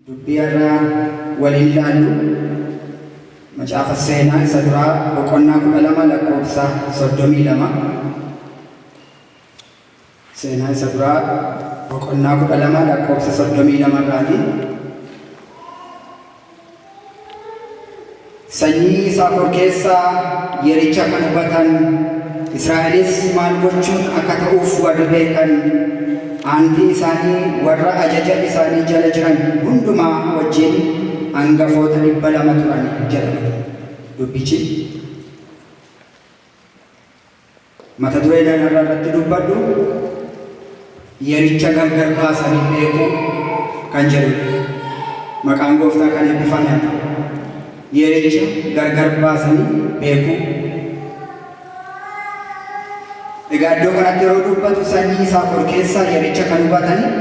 Dubbii har'aa waliin ilaallu Macaafa Seenaa isa duraa boqonnaa 12 lakkoofsa 32. Seenaa isa duraa boqonnaa 12 lakkoofsa 32 irraati. Sanyii Yisaakor keessaa yericha kan hubatan, Israa'elis maal gochuun akka ta'uuf warri beekan, aantii isaanii warra ajaja isaanii jala jiran hundumaa wajjin angafoota 200 turan jedha dubbichi. Mata dureen ani har'a irratti dubbadhu yericha gargar baasanii beekuu kan jedhudha. Maqaan gooftaa kan eebbifame haa ta'u. Yericha gargar baasanii beekuu. Egaa iddoo kanatti yeroo dubbatu sanyii Yisaakor keessaa yericha kan hubatanii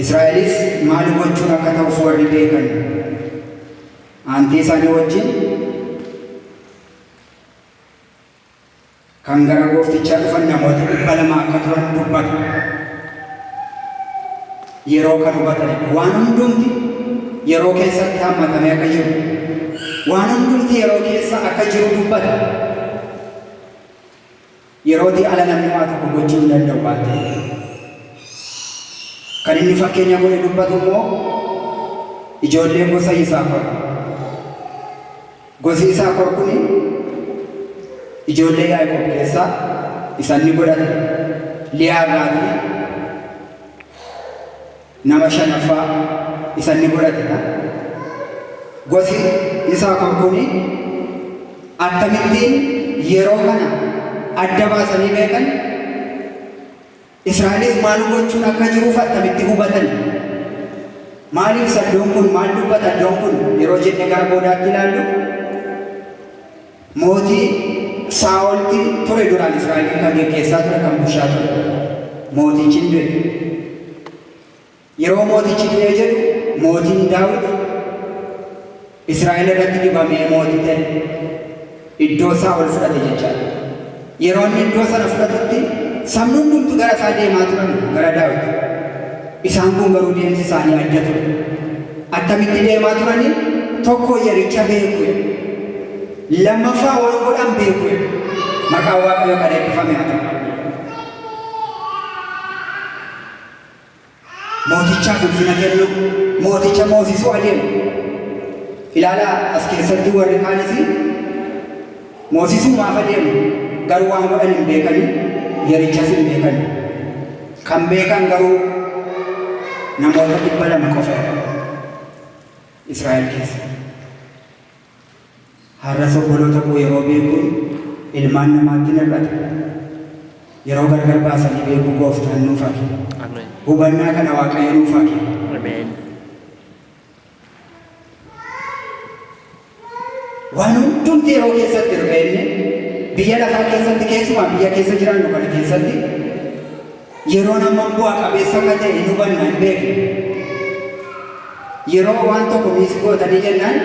Israa'elis maal gochuun akka ta'uuf warri beekan aantii isaanii wajjin Kan gara Gooftichaa dhufan namoota 200 akka turan dubbata. Yeroo kan hubatanidha. Waan hundumti yeroo keessatti hammatamee akka jiru. Waan hundumti yeroo keessa akka jiru dubbata. Yerootii ala namni waa tokko gochuu hin danda'u waan ta'eef. Kan inni fakkeenya godhe dubbatu immoo ijoollee gosa Yisaakor. Gosi Yisaakor kun ijoollee Yaaqoob keessaa isa inni godhate Liyaa irraatii nama shanaffaa isa inni godhatedha. Gosi Yisaakor kun akkamittiin yeroo kana adda baasanii beekan? Israa'elis maal gochuun akka jiruuf attamitti hubatan? Maal ibsa iddoon kun? Maal dubbata iddoon kun? Yeroo jenne gara boodaatti ilaallu mootii Saa'olti ture duraan Israa'eliin kan geggeessaa ture kan bulchaa ture. Mootichi hin du'e. Yeroo mootichi du'ee jedhu mootiin Daawit Israa'el irratti dibamee mootii ta'e. Iddoo Saa'ol fudhate jechaadha. Yeroo inni iddoo sana fudhatutti sabni hundumtu gara isaa deemaa turan gara Daawit. Isaan kun garuu deemsi isaanii adda ture. Attamitti deemaa turanii? Tokko yericha beeku. Lammaffaa waan godhan beeku. Maqaan Waaqayyoo kan eebbifame haa ta'u. Mootichaaf ulfina kennuu, mooticha moosisuu adeemu. Ilaalaa as keessatti warri kaanis moosisuu maaf adeemu? Garuu waan godhan hin beekani, yerichas hin beekani. Kan beekan garuu namoota 200 qofa Israa'el keessa. Har'as obboloota koo yeroo beekuun ilmaan namaatti hin hir'ata. Yeroo gargar baasanii beekuu Gooftaan nuuf haa kennu. Ameen. Hubannaa kana Waaqayyo nuuf haa kennu. Ameen. Waan hundumti yeroo keessatti erga jenne biyya lafaa keessatti keessumaa biyya keessa jiraannu kana keessatti yeroon hammam bu'aa qabeessa akka ta'e hin hubanna hin beeknu. Yeroo waan tokko miis gootanii jennaan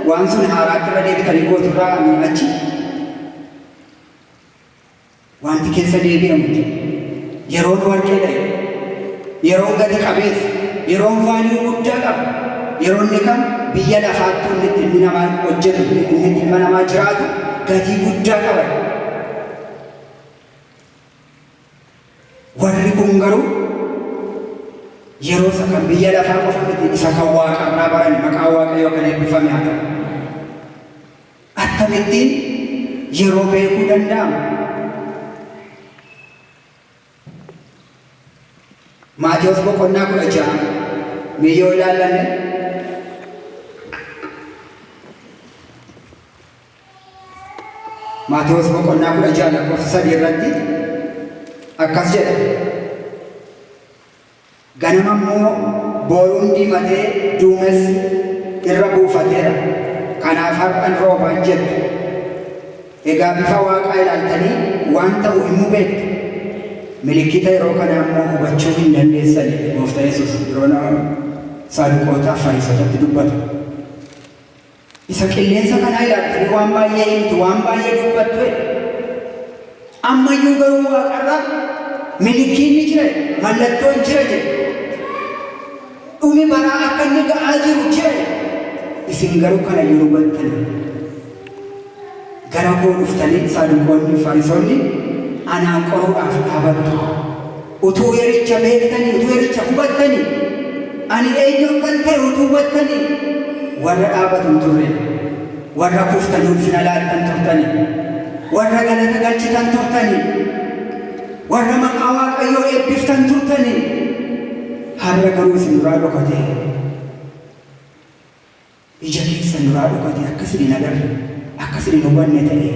waan sun haaraatti irra deebitanii gooturraa ani achi wanti keessa deebi'amu jiru. Yeroon warqeedha. Yeroon gati qabeessa. Yeroon value guddaa qaba. Yeroon inni kam biyya lafaattuu inni itti ilmi namaa hojjetu, inni itti ilma namaa jiraatu gatii guddaa qaba. Warri kun garuu yeroo isa kan biyya lafaa qofa miti isa kan waaqarraa barani maqaan Waaqayyoo kan eebbifame haa ta'u. Akkamittiin yeroo beekuu danda'ama? Maatewos boqonnaa 16 mee yoo ilaallanne Maatewos boqonnaa 16 lakkoofsa 3 irratti akkas jedha. Ganama immoo booruun diimatee duumessi irra buufateera, kanaaf har'a in rooba in jettu. Egaa bifa waaqaa ilaaltanii waan ta'u himuu beektu, milikkita yeroo kanaa immoo hubachuu hin dandeessan jedhe Gooftaa Yesuus yeroo nama Saaduqootaaf Fariisotatti dubbatu. Isa qilleensa kanaa ilaaltanii waan baay'ee himtu, waan baay'ee dubbattu jedhe. Ammayyuu garuu waaqarra milikkiinni jira jedhe, mallattoon jira jedhe. Dhumi baraa akka inni ga'aa jiru jedhe. Isin garuu kana hin hubattani. Gara koo dhuftanii Saaduqoonni Fariisonni anaan qoruudhaaf dhaabattu. Utuu yericha beektanii, utuu yericha hubattanii, ani eenyu akkan ta'e utuu hubattanii, warra dhaabatu hin turre. Warra kuftanii ulfina laattan turtani. Warra galata galchitan turtani. Warra maqaa Waaqayyoo eebbiftan turtani. Har'a garuu isin duraa dhokate. Ija keessan duraa dhokate akka isin hin agarre, akka isin hin hubanne ta'e.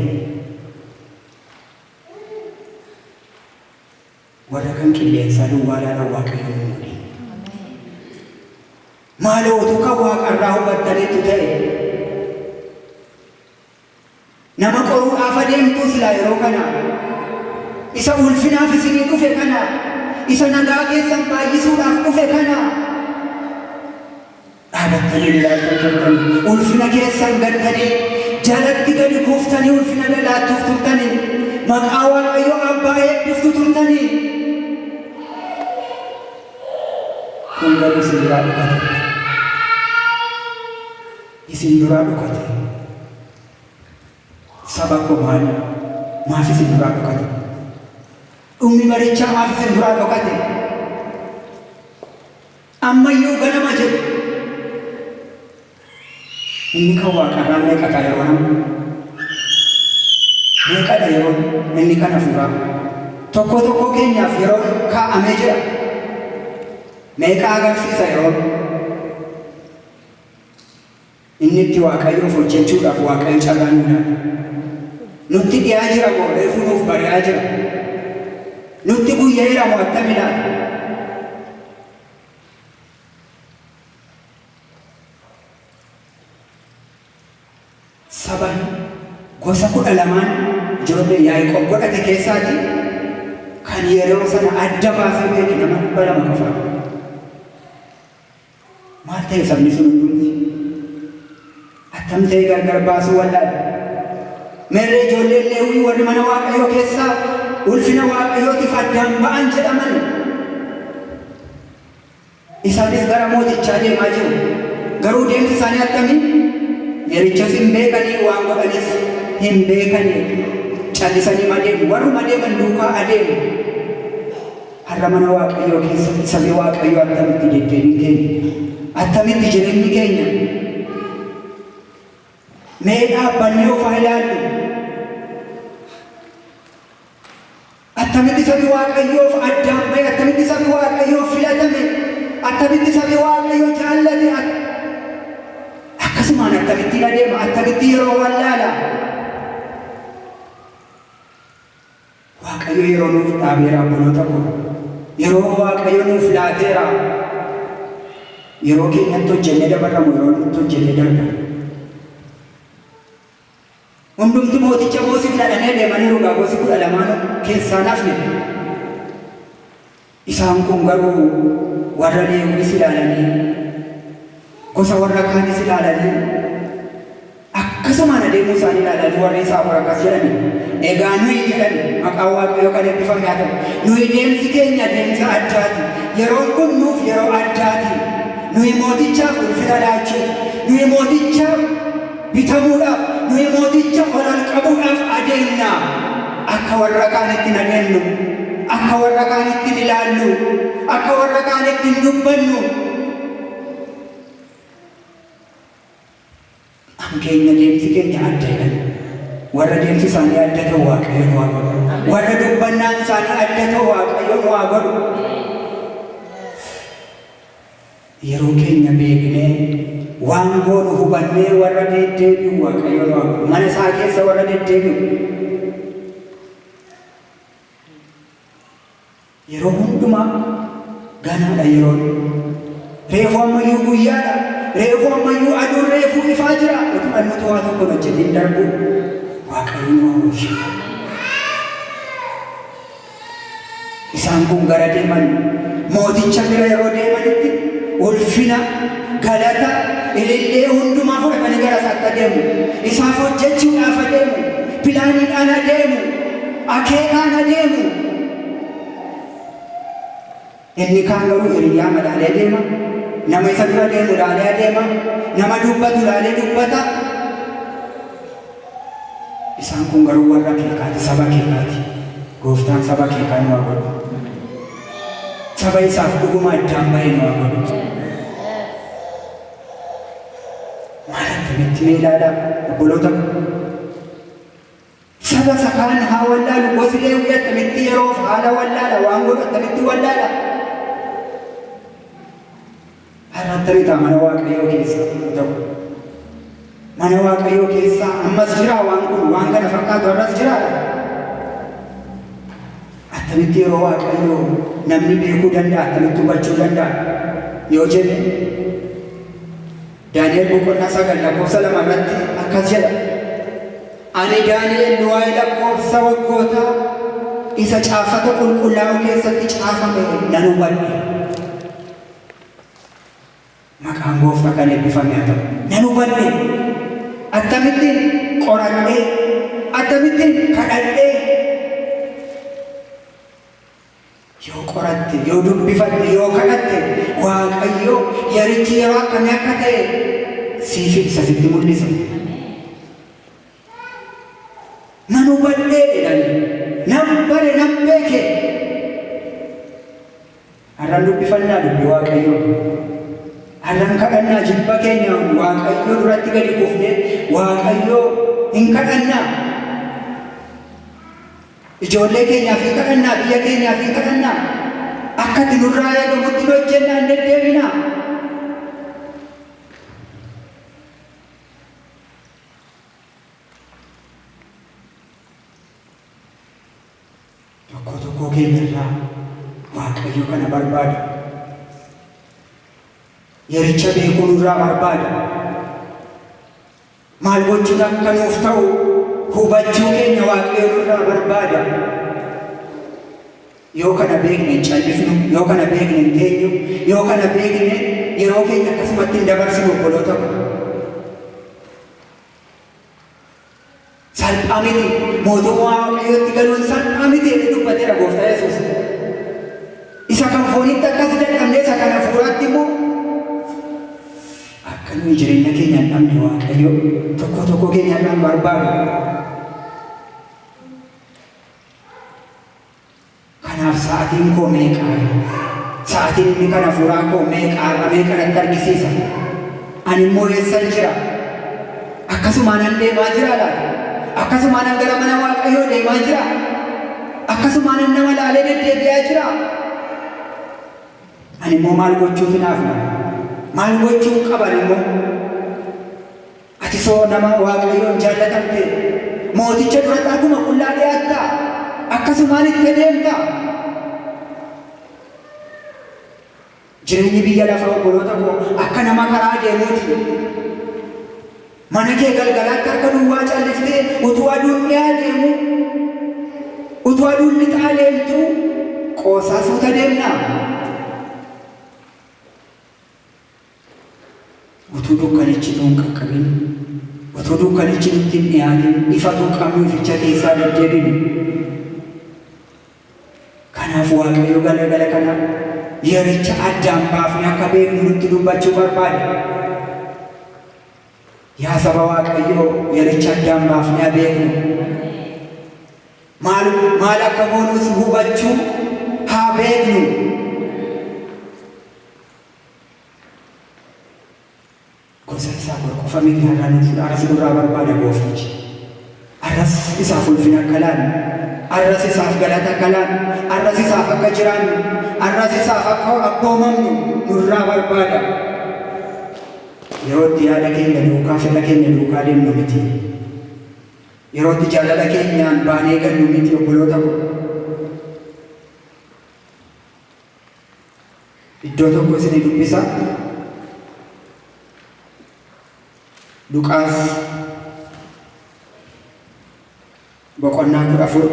Warra kan qilleensaa duwwaa ilaalan Waaqayyo nu hin godhin. Maaloo utuu kan waaqarraa hubattaniittu ta'e nama qoruudhaaf adeemtuu silaa yeroo kana isa ulfinaaf isinii dhufe kana isa nagaa keessan baay'isuudhaaf dhufe kana dhaabattanii hin ilaaltan turtanii ulfina keessan gattanii jalatti gadi kuuftanii ulfina laattuuf turtanii maqaa Waaqayyo Abbaa eebbiftu turtanii. Kun garuu isin duraa dhokate. Isin duraa dhokate. Saba koo maali? Maaf isin duraa dhokate? Dhumni barichaa maaf isin duraa dhokate? Ammayyuu ganama jedhu. Inni kan waaqarraa meeqadha yeroon amma? Meeqadha yeroon inni kan hafuuraa? Tokkoo tokkoo keenyaaf yeroon kaa'amee jira. Meeqa agarsiisa yeroon? Inni itti Waaqayyoof hojjechuudhaaf Waaqayyo carraa nuu laata. Nutti dhi'aa jira moo reefuu nuuf bari'aa jira? Nutti guyya'eera moo attami laata? Saba gosa 12n ijoollee Yaaqoob godhate keessaati kan yeroo sana adda baasee beeke nama 200 qofaadha. Maal ta'e sabni sun hundumti? Attam ta'e gargar baasuu wallaale? Meerree ijoolleen Leewwii warri mana Waaqayyoo keessaa ulfina Waaqayyootiif addaan ba'an jedhaman? Isaanis gara mootichaa deemaa jiru. Garuu deemsi isaanii attami? Yerichas hin beekanii, waan godhanis hin beekanii. Callisanii adeemu. Warruma deeman duukaa adeemu. Har'a mana Waaqayyoo keessatti sabni Waaqayyoo attamitti deddeebiin keenya? Attamitti jireenyi keenya? Mee dhaabbannee of haa ilaallu. Attamitti sabi Waaqayyoof addaan ba'e? Attamitti sabi Waaqayyoof filatame? Attamitti sabi Waaqayyoo jaallate? Akkasumaan akkamittiin adeema? Akkamitti yeroo wallaala? Waaqayyo yeroo nuuf dhaabeera obboloota koo. Yeroo Waaqayyo nuuf laateera. Yeroo keenyatti hojjennee dabarra moo yeroo nutti hojjetee darba? Hundumti mooticha moosifna dhanii adeemaniiru egaa gosi 12n keessaa hin hafne. Isaan kun garuu warra Leewwiis ilaalanii, gosa warra kaanis ilaalanii, akkasumaan adeemuu isaanii ilaalanii warri Yisaakor akkas jedhani, Egaa nuyi jedhani, maqaan Waaqayyoo kan eebbifame haa ta'u, nuyi deemsi keenya deemsa addaati, yeroon kun nuuf yeroo addaati, nuyi mootichaaf ulfina laachuuf, nuyi mootichaaf bitamuudhaaf, nuyi mooticha ol ol qabuudhaaf adeemna. Akka warra kaanitti hin adeemnu, akka warra kaanitti hin ilaallu, akka warra kaanitti hin dubbannu. Kan keenya deemsi keenya adda jedhan. Warra deemsi isaanii adda ta'u Waaqayyo nu haa godhu. Warra dubbannaan isaanii adda ta'u Waaqayyo nu haa godhu. Yeroo keenya beeknee, waan goonu hubannee warra deeddeebi'u Waaqayyo nu haa godhu. Mana isaa keessa warra deddeebi'u. Yeroo hundumaa ganaadha yeroon. Reefu ammayyuu guyyaadha. Reefu ammayyuu aduun reefuu ifaa jira. Utuma nuti waa tokko hin hojjetin darbu Waaqayyo nu haa oolchu. Isaan kun gara deeman mooticha bira yeroo deemanitti ulfina, galata, ilillee hundumaa fudhatanii gara isaatti adeemu. Isaaf hojjechuudhaaf adeemu. Pilaaniidhaan adeemu. Akeekaan adeemu. Inni kaan garuu hiriyyaa madaalee deema. Nama isa dura deemu ilaalee adeema. Nama dubbatu ilaalee dubbata. Isaan kun garuu warra akeekaati, saba akeekaati. Gooftaan saba akeekaa nu haa godhu. Saba isaaf dhuguma addaan ba'e nu haa godhu. Maal akkamitti mee ilaalaa obboloota ko. Saba isa kaan haa wallaalu, gosi Leewwii attamitti yeroof haala wallaala, waan godhu attamitti wallaala? Har'a attamii ta'a mana Waaqayyoo keessa ta'u? Mana Waaqayyoo keessa ammas jiraa waan kun, waan kana fakkaatu har'as jiraa laata? Attamitti yeroo Waaqayyoo namni beekuu danda'a, attamitti hubachuu danda'a yoo jenne, Daani'el boqonnaa 9 lakkoofsa 2 irratti akkas jedha. Ani Daani'el waa'ee lakkoofsa waggootaa isa caaffata qulqullaa'oo keessatti caafame nan hubadhe. Maqaan Gooftaa kan eebbifame haa ta'u. Nan hubadhe. Akkamittiin qoradhee, akkamittiin kadhadhee. Yoo qoratte, yoo dubbifatte, yoo kadhatte, Waaqayyo yerichi yeroo akkamii akka ta'e siif ibsa, sitti mul'isa. Nan hubadhee jedhani. Nan bare, nan beeke. Har'an dubbifannaa dubbii Waaqayyoo. Har'an kadhannaa jilba keenya Waaqayyoo duratti gadi kufnee Waaqayyoo hin kadhannaa. Ijoollee keenyaaf hin kadhannaa, biyya keenyaaf hin kadhannaa. Akka itti nurraa eegamutti hin hojjennaa, hin deddeebinaa. Tokkoo tokkoo keenya irraa Waaqayyo kana barbaada. Yericha beekuu nurraa barbaada. Maal gochuun akka nuuf ta'u hubachuu keenya Waaqayyo nurraa barbaada. Yoo kana beekne hin callifnu, yoo kana beekne hin teenyu, yoo kana beekne yeroo keenya akkasumatti hin dabarsinu obboloota ko. Salphaa miti. Mootummaa Waaqayyootti galuun salphaa miti jedhee dubbateera Gooftaa Yesuus. Isa kan fooniitti akkas dadhabne, isa kan hafuuraatti immoo akka nuyi jireenya keenya hin dhabne Waaqayyo tokkoo tokkoo keenya irraa hin barbaadu. Kanaaf sa'atiin koo meeqaarra? Sa'atiin inni kan hafuuraa koo meeqaarra meeqa natti argisiisa? Ani immoo eessan jira? Akkasumaanan deemaa jiraa laata? Akkasumaanan gara mana Waaqayyoo deemaa jiraa? Akkasumaanan nama laalee deddeebi'aa jiraa? Ani immoo maal gochuutu naaf mala? Maal gochuun qaba ani immoo? Ati soo nama Waaqayyoon jaallatamte, mooticha duratti harkuma qullaa dhi'aattaa? Akkasumaan itti adeemtaa? Jireenyi biyya lafaa obboloota koo akka nama karaa deemuuti. Mana kee galgalaatti harka duwwaa calliftee utuu aduun dhi'aa deemuu, utuu aduun lixaa deemtuu qoosaa suuta deemnaa? Utuu dukkanichi nu hin qaqqabin, utuu dukkanichi nutti hin dhiyaatin, ifatu qabnu ificha keessaa deddeebinu. Kanaaf Waaqayyo galagala kana yericha addaan baafnee akka beeknu nutti dubbachuu barbaada. Yaa saba Waaqayyoo, yericha addaan baafnee haa beeknu. Maal maal akka goonus hubachuu haa beeknu. Gosa isaa bor qofa miti har'a nuuf har'as nurraa barbaada gooftichi. Har'as isaaf ulfina akka laannu, har'as isaaf galata akka laannu, har'as isaaf akka jiraannu, har'as isaaf akka abboomamnu nurraa barbaada. Yeroo itti yaada keenya duukaa, fedha keenya duukaa deemnu miti. Yeroo itti jaalala keenyaan baanee gallu miti obboloota koo. Iddoo tokko isinii dubbisa. Luqaas boqonnaa 14,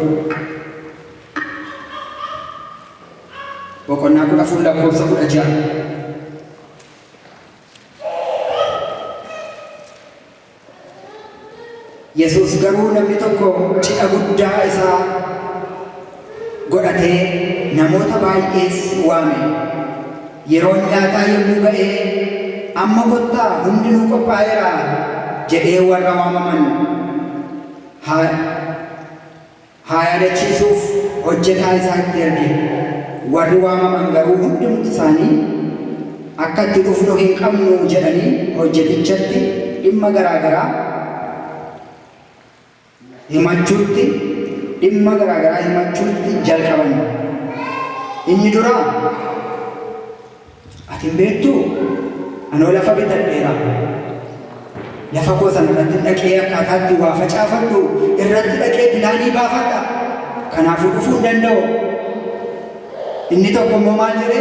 boqonnaa 14 lakkoofsa 16. Yesuus garuu namni tokko cidha guddaa isaa godhatee namoota baay'ees waame. Yeroon nyaataa yommuu ga'ee, Amma kottaa, hundinuu qophaa'eera jedhee warra waamaman haa haa yaadachiisuuf hojjetaa isaa itti erge. Warri waamaman garuu hundumti isaanii, Akka itti dhufnu hin qabnu jedhanii hojjetichatti dhimma garaa garaa himachuutti dhimma garaa garaa himachuutti jalqaban. Inni duraa, Ati hin beektuu? Anoo lafa bitadheera. Lafa koo sana irratti dhaqee akkaataa itti waa facaafadhu irratti dhaqee pilaanii baafadha. Kanaafuu dhufuu hin danda'u. Inni tokko immoo maal jedhe?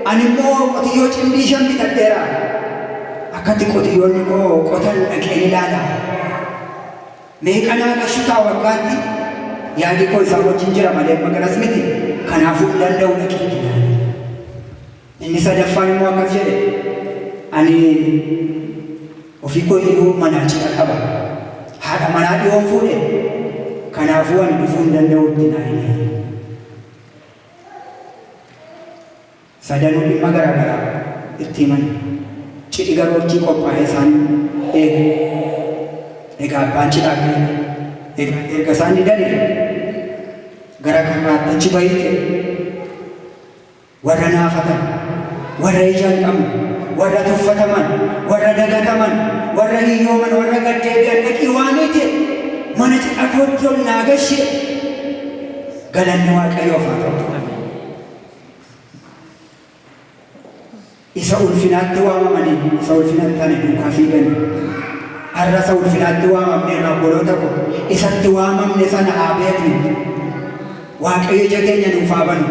Ani immoo qotiyyoo cimdii 5 bitadheera. Akkatti qotiyyoonni koo qotan dhaqeen ilaala. Meeqa naa gashutaa waggaatti? Yaadi koo isaan wajjin jira malee amma garas miti. Kanaafuu hin danda'u dhaqii itti ilaali. Inni sadaffaan immoo akkas jedhe, Ani ofii koo iyyuu manaa cidha qaba. Haadha manaa dhiyoon fuudhe. Kanaafuu ani dhufuu hin danda'u itti naa himi. Sadanuu dhimma garaa garaa itti himan. Cidhi garuu achii qophaa'ee isaan eega. Egaa abbaan cidhaa akka jedhe, egaa erga isaan didanii gara karraatti achi bahi jedhe. Warra naafatan, warra ija hin qabne, warra tuffataman, warra dagataman, warra hiyyooman, warra gad deebi'an dhaqii waamii jedhe. Mana cidha kootti ol naa gashi jedhe. Galanni Waaqayyoof haa ta'u. Isa ulfinaatti waamamanii isa ulfina hin taane duukaa fiigani. Har'a isa ulfinaatti waamamneerra obboloota ko. Isatti waamamne sana haa beeknu. Waaqayyo ija keenya nuuf haa banu.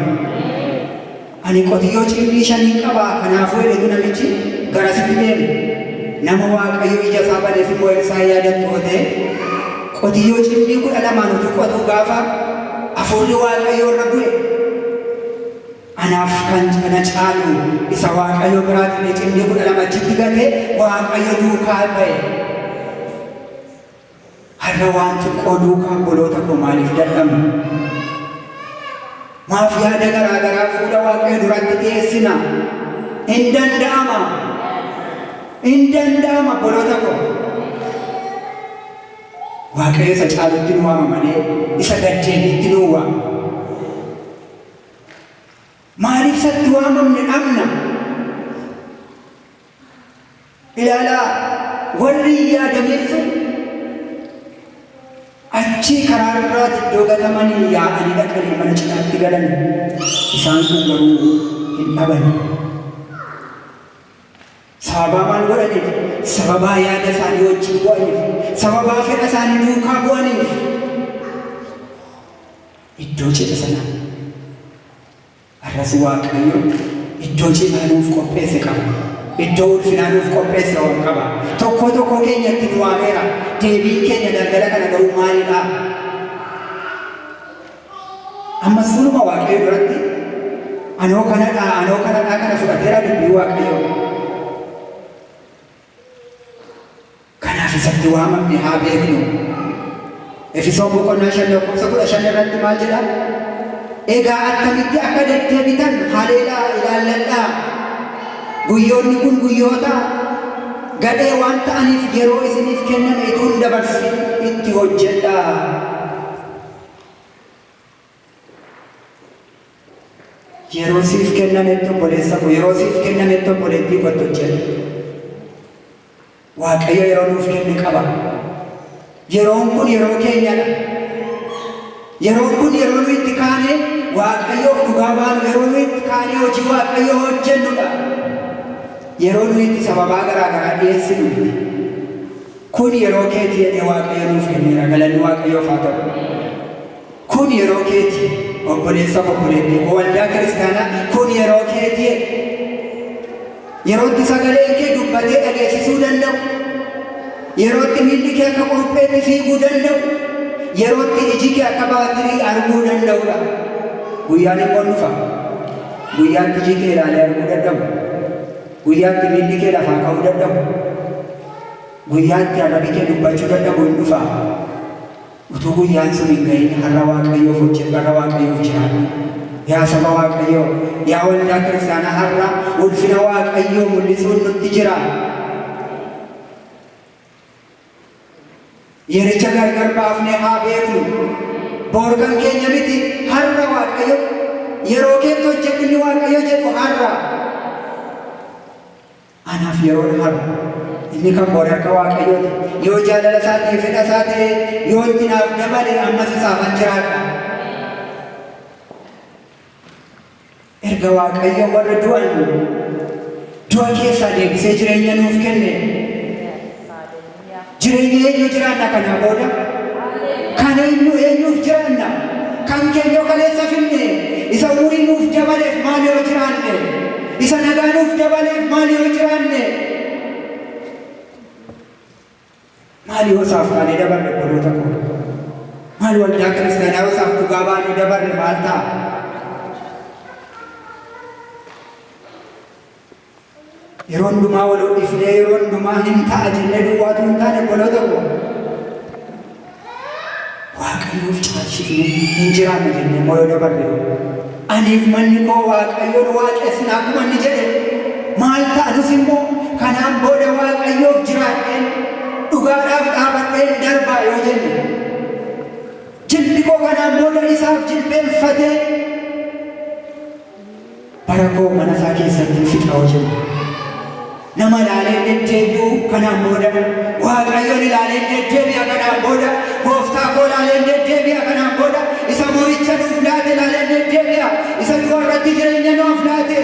Ani qotiyyoo cimdii shaniin qaba kanaafuu jedhetu namichi garasitti deeme. Nama Waaqayyo ija isaa baneef immoo Elsaa'i yaadattu yoo ta'e qotiyyoo cimdii 12n utuu qotuu gaafa hafuurri Waaqayyoo irra bu'e Anaaf kan kana caalu isa Waaqayyo biraa jedhee cimdii 12 achitti gatee Waaqayyo duukaa ba'e. Har'a waan xiqqoo duukaa obboloota koo maaliif dadhabna? Maaf yaada garaa garaa fuula Waaqayyo duratti dhiyeessina? In danda'ama. In danda'ama obboloota koo. Waaqayyo isa caalutti nu waama malee isa gaddeebiitti nu waama. Maaliif isatti waamamne dhabna? Ilaalaa, warri hin yaadamin sun achii karaa irraati iddoo gatamanii yaa'anii dhaqanii mana cidhaatti galani. Isaan sun garuu hin dhabani. Sababaa maal godhaniif? Sababaa yaada isaanii wajjin bu'aniif. Sababaa fedha isaanii duukaa bu'aniif. Iddoo cidha sanaa. Har'as Waaqayyo iddoo cidhaa nuuf qopheesse qaba. Iddoo ulfinaa nuuf qopheesse ol qaba. Tokkoo tokkoo keenya itti nu waameera. Deebiin keenya galgala kana garuu maalidha? Ammas fuuluma Waaqayyo duratti anoo kanadha, anoo kanadha kana fudhateera dubbii Waaqayyoo. Kanaaf isatti waamamne haa beeknu. Efesoon boqonnaa 5 lakkoofsa 15 irratti maal jedha? Egaa attamitti akka deddeebitan haleelaa ilaalladhaa. Guyyoonni kun guyyoota gadhee waan ta'aniif yeroo isiniif kenname ituu hin dabarsin itti hojjedhaa. Yeroo siif kennametti obboleessa koo, yeroo siif kennametti obboleettii koo itti hojjedhu. Waaqayyo yeroo nuuf kenne qaba. Yeroon kun yeroo keenyadha. Yeroon kun yeroo nu itti kaanee Waaqayyoof dhugaa baanu, yeroo nu itti kaanee hojii Waaqayyoo hojjennudha. Yeroo nu itti sababaa garaa garaa dhiyeessinu miti. Kun yeroo keeti jedhee Waaqayyo nuuf kenneera. Galanni Waaqayyoof haa ta'u. Kun yeroo keeti, obboleessa koo, obboleettii koo, waldaa kiristaanaa, kun yeroo keeti jedhe. Yerootti sagaleen kee dubbatee dhageessisuu danda'u, yerootti miilli kee akka qurupheetti fiiguu danda'u, yerootti iji kee akka baatirii arguu danda'udha. Guyyaan immoo hin dhufa. Guyyaatti iji kee ilaalee arguu dadhabu. Guyyaatti miilli kee lafaa ka'uu dadhabu. Guyyaatti arrabi kee dubbachuu dadhabu hin dhufa. Utuu guyyaan sun hin ga'in har'a Waaqayyoof hojjedhu, har'a Waaqayyoof jiraadhu. Yaa saba Waaqayyoo, yaa waldaa kiristaanaa har'a ulfina Waaqayyoo mul'isuun nutti jira. Yericha gargar baafnee haa beeknu. Boor kan keenya miti, har'a Waaqayyo yeroo keetti hojjedhu inni Waaqayyo jedhu har'a. Anaaf yeroon har'a. Inni kan boor harka Waaqayyooti. Yoo jaalala isaa ta'e, fedha isaa ta'e, yoo itti naaf dabale ammas isaafan jiraadha. Erga Waaqayyo warra du'an du'a keessaa deebisee jireenya nuuf kenne, jireenya eenyu jiraanna kanaa booda? Kan eenyu eenyuuf jiraanna? Kan keenya kaleessa finne, isa umurii nuuf dabaleef maal yoo jiraanne? Isa nagaa nuuf dabaleef maal yoo jiraanne? Maal yoo isaaf taanee dabarre obboloota koo? Maal waldaa kiristaanaa yoo isaaf dhugaa baanee dabarre maal ta'a? Yeroo hundumaa wal hodhifnee yeroo hundumaa hin ta'a jennee duwwaatu hin taane obboloota koo. Waaqayyoof caalchifnee hin jiraanna jennee immoo yoo dabarre aniif manni koo Waaqayyoon waaqessina akkuma inni jedhe maal ta'a nus immoo kanaan booda Waaqayyoof jiraadheen dhugaadhaaf dhaabadheen darbaa yoo jenne jilbi koo kanaan booda isaaf jilbeenfatee bara koo mana isaa keessatti fixa yoo jenne nama ilaalee deddeebi'uu kanaan booda Waaqayyoon ilaalee deddeebi'a kanaan booda gooftaa koo ilaalee deddeebi'a kanaan booda isa mo'icha nuuf laate ilaalee deddeebi'a isa du'a irratti jireenya nuuf laate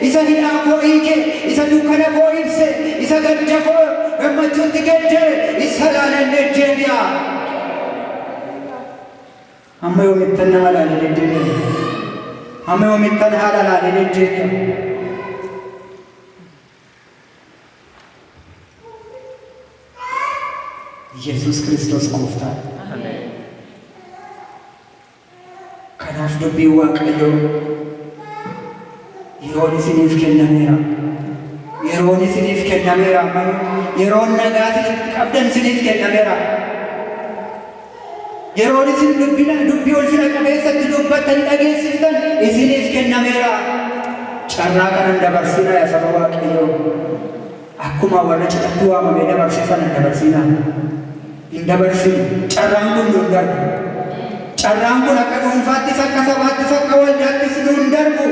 isa hidhaa koo hiike isa dukkana koo ibse isa gadda koo gammachuutti geddere isa ilaalee deddeebi'a. Hamma yoomittan nama ilaalee deddeebi'a? Hamma yoomittan haala ilaalee deddeebi'a? Yesuus Kiristoos gooftaadha. Kanaaf dubbiin Waaqayyoo yeroon isiniif kennameera. Yeroon isiniif kennameera ammayyuu. Yeroon nagaa isinitti qabdan isiniif kennameera. Yeroon isin dubbina dubbii ulfina qabeessatti dubbattanii dhageessiftan isiniif kennameera. Carraa kanan dabarsinaa yaa saba Waaqayyoo. Akkuma warra cidhatti waamamee dabarse sana hin dabarsinaa. Hin dabarsinu. Carraan kun nuun darbu. Carraan kun akka dhuunfaattis, akka sabaattis, akka waldaattis nuun darbu.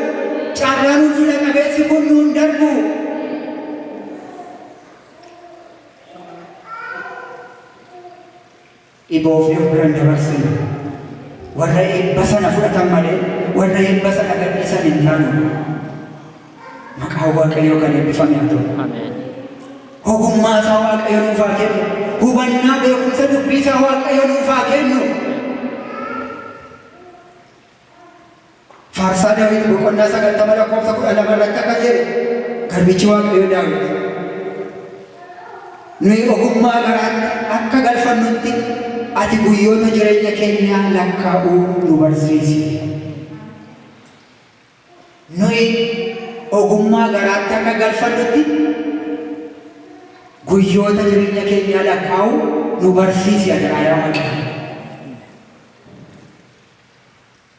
Carraan ulfina qabeessi kun nuun darbu. Dhiboofnee of bira hin dabarsinu. Warra eebba sana fudhatan malee warra eebba sana gadhiisan hin taanu. Maqaan Waaqayyoo kan eebbifame haa ta'u. Ameen. Ogummaa isaa Waaqayyo nuuf haa kennu. Hubannaa beekumsa dubbii isaa Waaqayyo nuuf haa kennu. Faarsaa Daawit boqonnaa 90 lakkoofsa 12 irratti akkas jedhe garbichi Waaqayyo Daawit. Nuyi ogummaa garaatti akka galfannutti ati guyyoota jireenya keenyaa lakkaa'uu nu barsiisi. Nuyi ogummaa garaatti akka galfannutti guyyoota jireenya keenyaa lakkaa'uu nu barsiisi adaraa yaa Waaqayyo.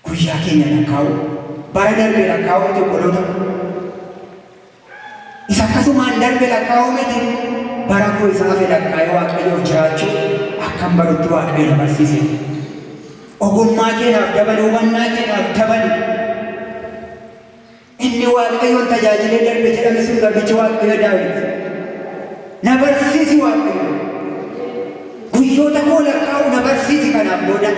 Guyyaa keenya lakkaa'uu, bara darbe lakkaa'uu miti obboloota. Isa akkasumaan darbe lakkaa'uu miti, bara koo isa hafe lakkaa'ee Waaqayyoof jiraachuu akkan barutti Waaqayyo na barsiise. Ogummaa keenaaf dabali, hubannaa keenaaf dabali. Inni Waaqayyoon tajaajilee darbe jedhame sun garbichi Waaqayyo Daawit. Na barsiisi Waaqayyo. Guyyoota koo lakkaa'u na barsiisi kanaan booda.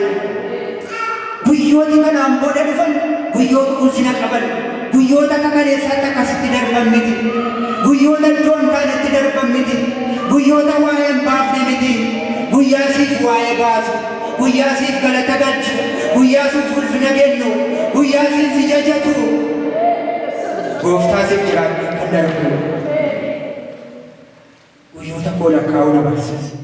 Guyyooti kanaan booda dhufan guyyoota ulfina qaban. Guyyoota akka kaleessaatti akkasitti darban miti. Guyyoota iddoo hin taanetti darban miti. Guyyoota waa'ee hin baafne miti. Guyyaa siif waa'ee baasu. Guyyaa siif galata galchu. Guyyaa siif ulfina kennu. Guyyaa siin si jajatu. Gooftaa siif jiraadhu kan darbu. Guyyoota koo lakkaa'uu na barsiisi.